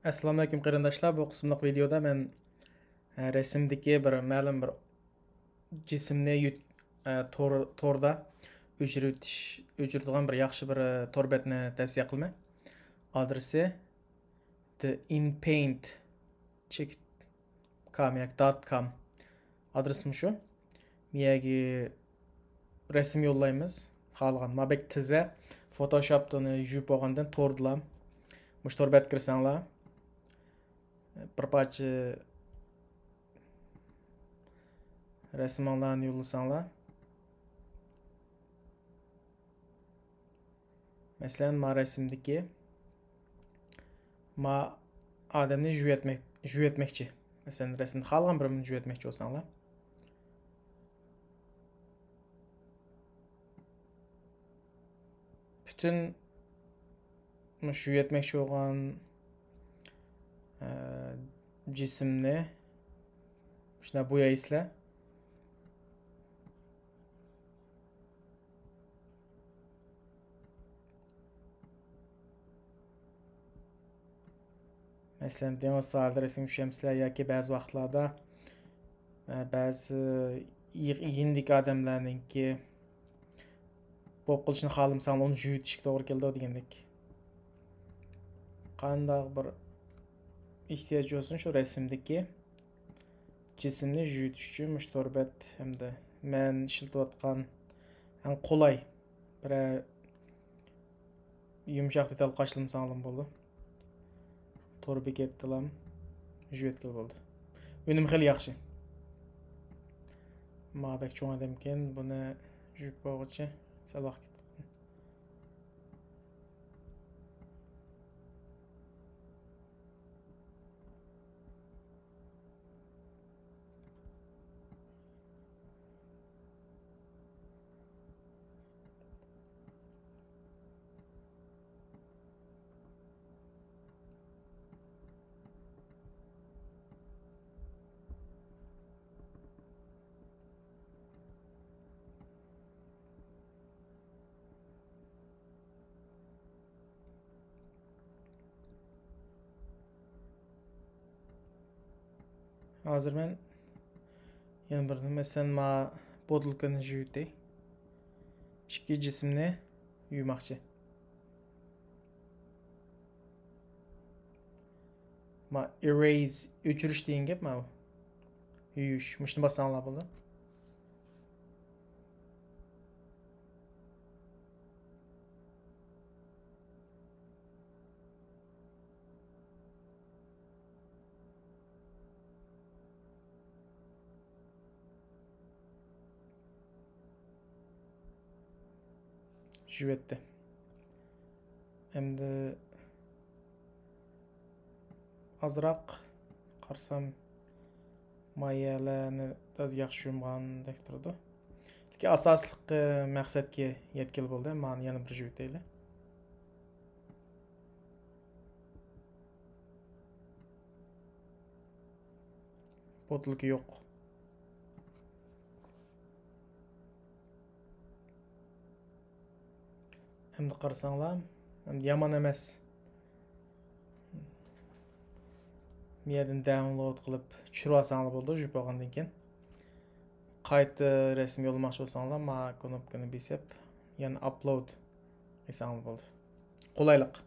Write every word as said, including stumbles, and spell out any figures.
ئەسسالامۇئەلەيكۇم قېرىنداشلار، بۇ قىسىملىق ۋىدېيودا مەن، ئە، رەسىمدىكى بىر مەلۇم بىر جىسىمنى يۈت-، ئە، تور-، توردا ئۆچۈرۈۋېتىش، ئۆچۈرىدىغان بىر ياخشى بىر، ئە، تور بەتنى تەۋسىيە قىلىمەن. ئادرېسى the inpaint چېكىت كام ياكى dot com. ئادرېسىم شۇ. مۇ يەرگە رەسىم يوللايمىز. خالىغان. ما بەك تېزە. فوتوشوپتا ئۇنى يۇيۇپ بولغاندىن توردىلا. مۇشۇ تور بەتكە كىرسەڭلار، بىر پارچە رەسىمىڭلارنى يوللىساڭلار. مەسىلەن، ما رەسىمدىكى ما ئادەمنى يۇيۇۋەتمەك، يۇيۇۋەتمەكچى. مەسىلەن، رەسىمدە خالىغان بىرىنى يۇيۇۋەتمەكچى بولساڭلار. پۈتۈن مۇشۇ يۇيۇۋەتمەكچى بولغان، ئە، جىسىمنى شۇنداق بويايسىلەر. مەسىلەن، دېڭىز ساھىلىدا رەسىمگە چۈشەمسىلەر ياكى بەزى ۋاقىتلاردا، ئە، بەزى يېق-، يېنىدىكى ئادەملەرنىڭكى بولۇپ قېلىشىنى خالىمىساڭلار، ئۇنى يۇيۇۋېتىشكە توغرا كېلىدۇ دېگەندەك. قانداق بىر ئېھتىياج بولسۇن، شۇ رەسىمدىكى جىسىمنى يۇيۇۋېتىش ئۈچۈن مۇشۇ تور بەت ھەمدە مەن ئىشلىتىۋاتقان ئەڭ قولاي بىرەر يۇمشاق دېتال قاچىلىمىساڭلارمۇ بولىدۇ. تور بېكەتتىلام يۇيۇۋەتكىلى بولىدۇ. ئۈنۈم خېلى ياخشى. ما بەك چوڭ ئادەمكەن، بۇنى يۇيۇپ بولغۇچە سەل ۋاقىت كېتىدىكەن. ھازىر مەن يەنە بىر، مەسىلەن، ما بوتۇلكىنى يۇيۇۋېتەي. ئىككى جىسىمنى يۇيماقچى. ما ئېرېيز، ئۆچۈرۈش دېگەن گەپ ما بۇ. يۇيۇش. مۇشۇنى باسساڭلار بولىدۇ. يۇيۇۋەتتى. ئەمدى ئازراق قارىسام، مايەلەرنى تازا ياخشى يۇمغاندەك تۇرىدۇ. لېكىن ئاساسلىق، ئە، مەقسەتكە يەتكىلى بولدى. مانى يەنە بىر يۇيۇۋېتەيلى. بوتۇلكا يوق. ئەمدى قارىساڭلار، ئەمدى يامان ئەمەس. بۇ يەردىن داۋنلود قىلىپ چۈشۈرۈۋالساڭلار بولىدۇ، يۇيۇپ بولغاندىن كېيىن. قايتا رەسىم يوللىماقچى بولساڭلار، ما كۇنۇپكىنى بېسىپ، يەنە ئاپلود قىلساڭلار بولىدۇ. قولايلىق.